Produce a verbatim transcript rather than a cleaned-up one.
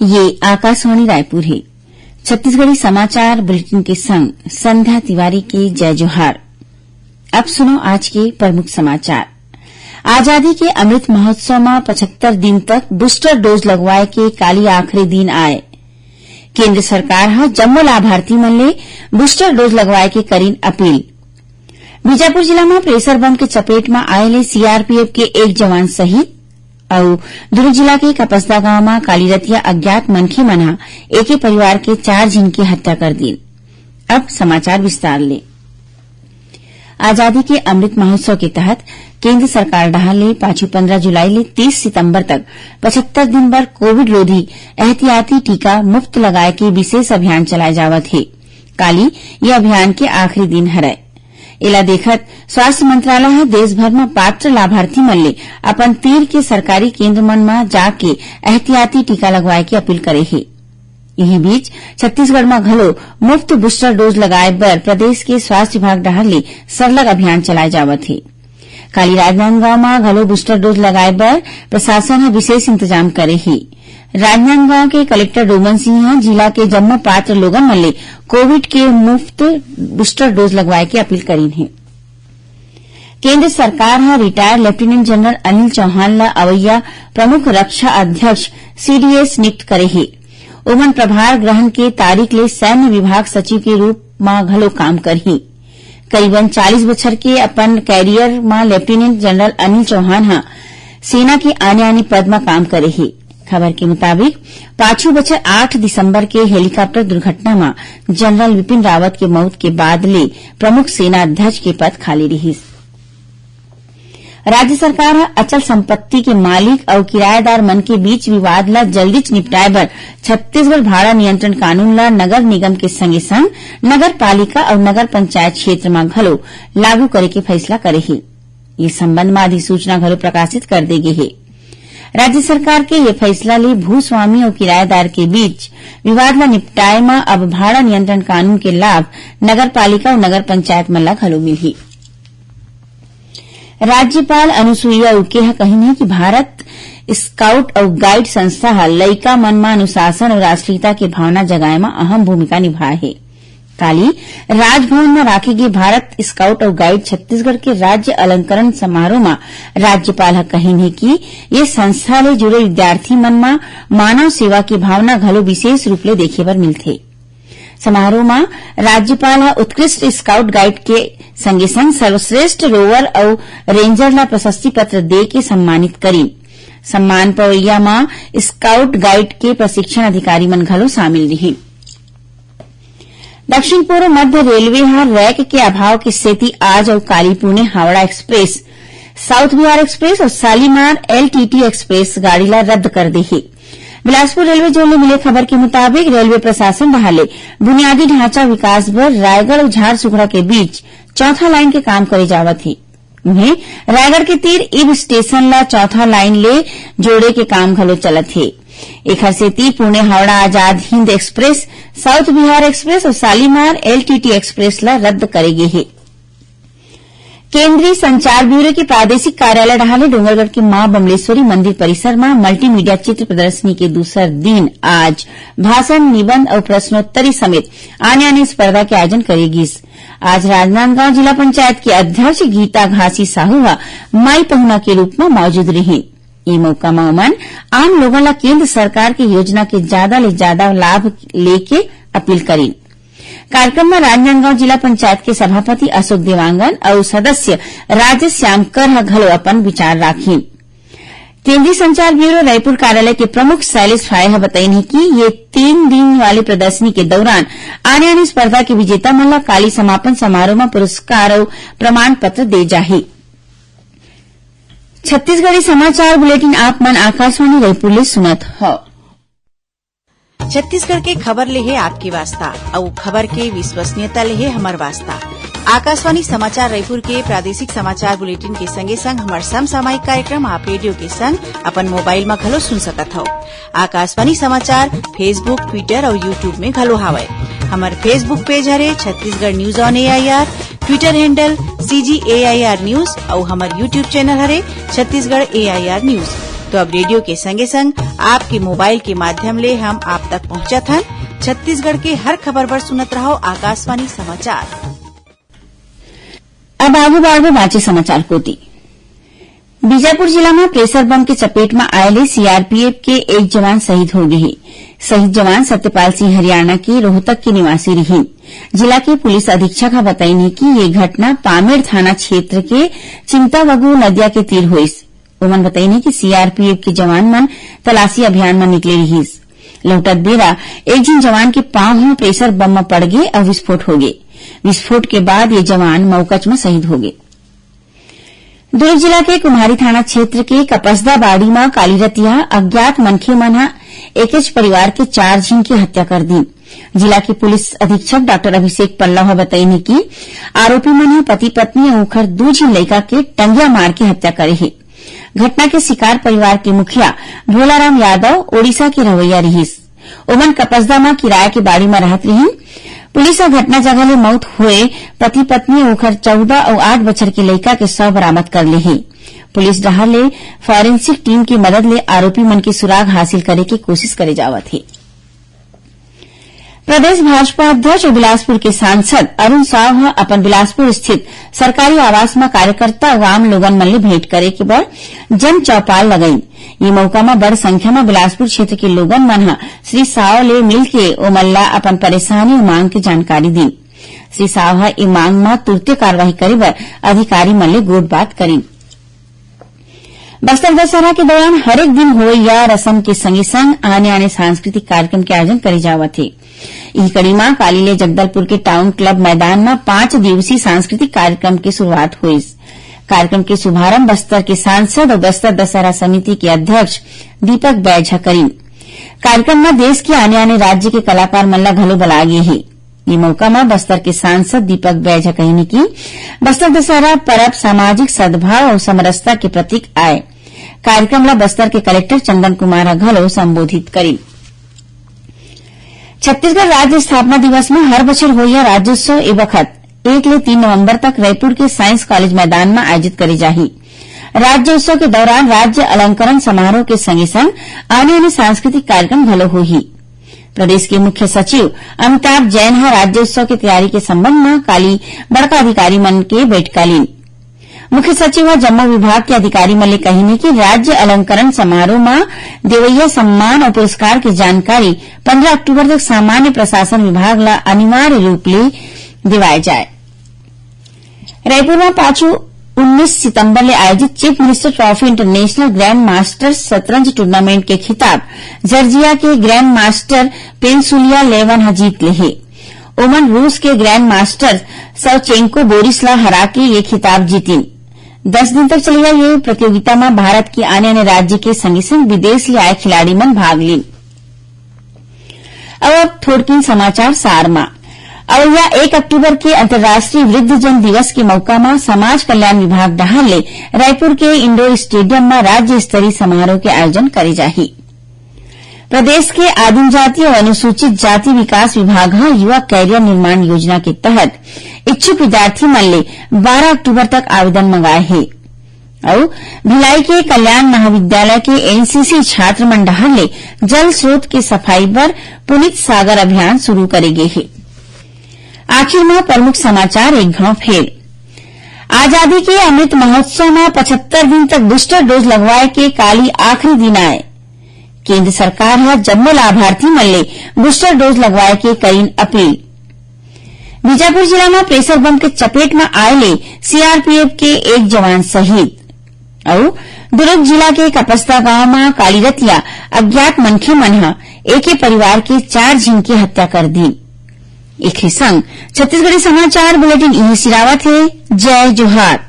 ये आकाशवाणी रायपुर हे। छत्तीसगढ़ी समाचार बुलेटिन के संग संध्या तिवारी के जय जोहार। अब सुनो आज के प्रमुख समाचार। आजादी के अमृत महोत्सव म पचहत्तर दिन तक बूस्टर डोज लगवाए के काली आखिरी दिन आय। केंद्र सरकार ह जम्मो लाभार्थी मन ले बूस्टर डोज लगवाए के करिन अपील। बीजापुर जिला म प्रेशर बम के चपेट म आए ले सीआरपीएफ के एक जवान शहीद, अउ दुर्ग जिला के कपसदा गांव म काली रतिया अज्ञात मनखे मन ह एके परिवार के चार झिन के हत्या कर दीन। अब समाचार विस्तार ले। आजादी के अमृत महोत्सव के तहत केंद्र सरकार डहार ले पाछू पंद्रह जुलाई ले तीस सितंबर तक पचहत्तर दिन बर कोविड रोधी एहतियाती टीका मुफ्त लगाए के विशेष अभियान चलाए जावत हे। काली ये अभियान के आखिरी दिन हरय। एला देखत स्वास्थ्य मंत्रालय ह देश भर म पात्र लाभार्थी मन ले अपन तीर के सरकारी केंद्र मन म जाके एहतियाती टीका लगवाए के अपील करे हे। इही बीच, छत्तीसगढ़ म घलो मुफ्त बूस्टर डोज लगाए बर प्रदेश के स्वास्थ्य विभाग डहार ले सरलग अभियान चलाए जावत हे। काली राजनांदगांव म घलो बूस्टर डोज लगाए बर प्रशासन ह विशेष इंतजाम करे हे। राजनांदगांव के कलेक्टर डोमन सिंह ह जिला के जम्मो पात्र लोगन मन ले कोविड के मुफ्त बूस्टर डोज लगवाए के अपील करीन हे। केंद्र सरकार ह retired lieutenant general Anil Chauhan ल अवइया प्रमुख रक्षा अध्यक्ष, सीडीएस, नियुक्त करे हे। ओमन प्रभार ग्रहण के तारीख ले सैन्य विभाग सचिव के रूप म घलो काम करही। करीबन चालीस बछर के अपन कैरियर म लेफ्टिनेंट जनरल अनिल चौहान ह सेना के आने-आने पद म काम करे हे। खबर के मुताबिक, पाछू बछर आठ दिसंबर के हेलीकॉप्टर दुर्घटना म जनरल विपिन रावत के मौत के बाद ले प्रमुख सेना अध्यक्ष के पद खाली रिहिस। राज्य सरकार ह अचल संपत्ति के मालिक अउ किरायेदार मन के बीच विवाद ल जल्दीच निपटाए बर छत्तीसगढ़ भाड़ा नियंत्रण कानून ल नगर निगम के संगे संग नगर पालिका अउ नगर पंचायत क्षेत्र म घलो लागू करे के फैसला करे हे। ये संबंध म अधिसूचना घलो प्रकाशित कर दे गे हे। राज्य सरकार के ये फैसला ले भूस्वामी अउ किरायेदार के बीच विवाद ल निपटाए म अब भाड़ा नियंत्रण कानून के लाभ नगर पालिका अउ नगर पंचायत मन ल घलो मिलही। राज्यपाल अनुसुईया उइके ह कहिन हे कि भारत स्काउट अउ गाइड संस्था ह लइका मन म अनुशासन अउ राष्ट्रीयता के भावना जगाए म अहम भूमिका निभाए हे। काली राजभवन म राखे गे भारत स्काउट अउ गाइड छत्तीसगढ़ के राज्य अलंकरण समारोह म राज्यपाल ह कहिन हे कि ये संस्था ले जुड़े विद्यार्थी मन म मानव सेवा के भावना घलो विशेष रूप ले देखे बर मिलथे। समारोह म राज्यपाल ह उत्कृष्ट स्काउट गाइड के संगे संग सर्वश्रेष्ठ रोवर अउ रेंजर ल प्रशस्ति पत्र दे के सम्मानित करीन। सम्मान पवैया म स्काउट गाइड के प्रशिक्षण अधिकारी मन घलो शामिल रिहिन। दक्षिण पूर्व मध्य रेलवे ह रैक के अभाव के सेती आज अउ काली Pune Howrah express, south Bihar express अउ शालीमार एलटीटी एक्सप्रेस गाड़ी ला रद्द कर दे हे। बिलासपुर रेलवे जोन ले मिले खबर के मुताबिक, रेलवे प्रशासन डहार ले बुनियादी ढांचा विकास बर रायगढ़ अउ झारसुगड़ा के बीच चौथा लाइन के काम करे जावत हे। उहें, रायगढ़ के तीर इब स्टेशन ला चौथा लाइन ले जोड़े के काम घलो चलत हे। एखर सेती Pune Howrah Azad Hind express, south Bihar express अउ शालीमार एलटीटी एक्सप्रेस ला रद्द करे गे हे। केंद्रीय संचार ब्यूरो के प्रादेशिक कार्यालय डहार ले डोंगरगढ़ के मां बमलेश्वरी मंदिर परिसर म मल्टीमीडिया चित्र प्रदर्शनी के दूसर दिन आज भाषण, निबंध अउ प्रश्नोत्तरी समेत आने-आने स्पर्धा के आयोजन करे गिस। आज राजनांदगांव जिला पंचायत के अध्यक्ष गीता घासी साहू ह माई पहुना के रूप म मौजूद रिहिन। ए मौका म ओमन आम लोगन ला केंद्र सरकार के योजना के जादा ले जादा लाभ लेके अपील करिन। कार्यक्रम म राजनांदगांव जिला पंचायत के सभापति अशोक देवांगन अउ सदस्य राजेश श्यामकर ह घलो अपन विचार राखिन। केंद्रीय संचार ब्यूरो रायपुर कार्यालय के प्रमुख शैलेश फाये ह बताइन हे कि ये तीन दिन वाले प्रदर्शनी के दौरान आने-आने स्पर्धा के विजेता मन ला काली समापन समारोह म पुरस्कार अउ प्रमाण पत्र दे जाही। छत्तीसगढ़ी समाचार बुलेटिन आप मन आकाशवाणी रायपुर ले सुनत हव। छत्तीसगढ़ के खबर ले हे आपके वास्ता, अउ खबर के विश्वसनीयता ले हे हमर वास्ता। आकाशवाणी समाचार रायपुर के प्रादेशिक समाचार बुलेटिन के संगे संग हमर समसामयिक कार्यक्रम आप रेडियो के संग अपन मोबाइल म घलो सुन सकत हव। आकाशवाणी समाचार Facebook, Twitter अउ YouTube में घलो हावय। हमर Facebook पेज हरे Chhattisgarh news on AIR, Twitter handle CG AIR news अउ हमर YouTube चैनल हरे छत्तीसगढ़ AIR news। तो अब रेडियो के संगे संग आपके मोबाइल के माध्यम ले हम आप तक पहुंचत हन। छत्तीसगढ़ के हर खबर बर सुनत रहो आकाशवाणी समाचार। अब आगू बाढ़बो बांचे समाचार कोति। बीजापुर जिला म प्रेशर बम के चपेट म आए ले सीआरपीएफ के एक जवान शहीद हो गे हे। शहीद जवान सत्यपाल सिंह हरियाणा के रोहतक के निवासी रिहिन। जिला के पुलिस अधीक्षक ह बताइन हे कि ये घटना पामेड़ थाना क्षेत्र के चिंतावगु नदिया के तीर होइस। ओमन बताइन हे कि सीआरपीएफ के जवान मन तलाशी अभियान म निकले रिहिस। लौटत बेरा एक झिन जवान के पांव ह प्रेशर बम म पड़ गे अउ विस्फोट हो गे। विस्फोट के बाद ये जवान मौकच म शहीद हो गे। दुर्ग जिला के कुम्हारी थाना क्षेत्र के कपसदा बाड़ी म काली रतिहा अज्ञात मनखे मन ह एकेच परिवार के चार झिन के हत्या कर दीन। जिला के पुलिस अधीक्षक डॉक्टर अभिषेक पल्लव ह बताइन हे कि आरोपी मन ह पति पत्नी अउ ओखर दू झिन लइका के टंगिया मार के हत्या करे हे। घटना के शिकार परिवार के मुखिया भोलाराम यादव ओडिशा के रहवइया रिहिस। ओमन कपसदा म किराया के बाड़ी म रहत रिहिन। पुलिस ह घटना जगह ले मौत होए पति पत्नी अउ ओखर चौदह अउ आठ बछर के लइका के शव बरामद कर ले हे। पुलिस डहार ले फॉरेंसिक टीम के मदद ले आरोपी मन के सुराग हासिल करे के कोशिश करे जावत हे। प्रदेश भाजपा अध्यक्ष अउ बिलासपुर के सांसद अरुण साव ह अपन बिलासपुर स्थित सरकारी आवास म कार्यकर्ता अउ आम लोगन मन ले भेंट करे के बर जन चौपाल लगाइन। ये मौका म बड़ संख्या म बिलासपुर क्षेत्र के लोगन मन ह श्री साव ले मिलके ओमन ला अपन परेशानी अउ मांग के जानकारी दीन। श्री साव ह ए मांग म तुरते कार्रवाई करे बर अधिकारी मन ले गोठ बात करिन। बस्तर दशहरा के दौरान हरेक दिन होवइया रसम के संगे संग आने-आने सांस्कृतिक कार्यक्रम के आयोजन करे जावत हे। इही कड़ी म काली ले जगदलपुर के टाउन क्लब मैदान म पांच दिवसीय सांस्कृतिक कार्यक्रम के शुरुआत होइस। कार्यक्रम के शुभारंभ बस्तर के सांसद अउ बस्तर दशहरा समिति के अध्यक्ष दीपक बैज ह करिन। कार्यक्रम म देश के आने-आने राज्य के कलाकार मन ल घलो बलाय गे हे। ये मौका म बस्तर के सांसद दीपक बैज ह कहिन कि बस्तर दशहरा परब सामाजिक सद्भाव अउ समरसता के प्रतीक आय। कार्यक्रम ल बस्तर के कलेक्टर चंदन कुमार ह घलो संबोधित करिन। छत्तीसगढ़ राज्य स्थापना दिवस म हर बछर होइया राज्योत्सव ए बखत एक ले तीन नवंबर तक रायपुर के साइंस कॉलेज मैदान म आयोजित करे जाही। राज्योत्सव के दौरान राज्य अलंकरण समारोह के संगे संग आने-आने सांस्कृतिक कार्यक्रम घलो होही। प्रदेश के मुख्य सचिव अमिताभ जैन ह राज्योत्सव के तैयारी के संबंध म काली बड़का अधिकारी मन के बैठका लीन। मुख्य सचिव ह जम्मो विभाग के अधिकारी मन ले कहिन हे कि राज्य अलंकरण समारोह म देवइया सम्मान अउ पुरस्कार के जानकारी पंद्रह अक्टूबर तक सामान्य प्रशासन विभाग ल अनिवार्य रूप ले देवाय जाय। रायपुर म पाछू उन्नीस सितंबर ले आयोजित chief minister trophy international grand masters शतरंज टूर्नामेंट के खिताब जर्जिया के ग्रैंड मास्टर पेंसुलिया लेवन ह जीत ले हे। ओमन रूस के ग्रैंड मास्टर सवचेंको बोरिस ला हरा के ये खिताब जीतिन। दस दिन तक चलइया ये प्रतियोगिता म भारत के आने-आने राज्य के संगे-संग विदेश ले आए खिलाड़ी मन भाग लीन। अउ अब थोड़किन समाचार सार म। अवइया एक अक्टूबर के अंतर्राष्ट्रीय वृद्धजन दिवस के मौका म समाज कल्याण विभाग डहार ले रायपुर के इंडोर स्टेडियम म राज्य स्तरीय समारोह के आयोजन करे जाही। प्रदेश के आदिम जाति अउ अनुसूचित जाति विकास विभाग ह युवा कैरियर निर्माण योजना के तहत इच्छुक विद्यार्थी मन ले बारह अक्टूबर तक आवेदन मंगाए हे। अउ भिलाई के कल्याण महाविद्यालय के एनसीसी छात्र मन डहार ले जल स्रोत के सफाई बर पुनीत सागर अभियान शुरू करे गे हे। आखिर म प्रमुख समाचार एक घाव फेर। आजादी के अमृत महोत्सव म पचहत्तर दिन तक बूस्टर डोज लगवाए के काली आखिरी दिन आय। केंद्र सरकार ह जम्मो लाभार्थी मन ले बूस्टर डोज लगवाए के करीन अपील। बीजापुर जिला म प्रेशर बम के चपेट म आए ले सीआरपीएफ के एक जवान शहीद। अउ दुर्ग जिला के कपस्ता गांव म काली रतिया अज्ञात मनखे मन ह एके परिवार के चार झिन के हत्या कर दीन। एखरे संग छत्तीसगढ़ी समाचार बुलेटिन इही सिरावत हे। जय जोहार।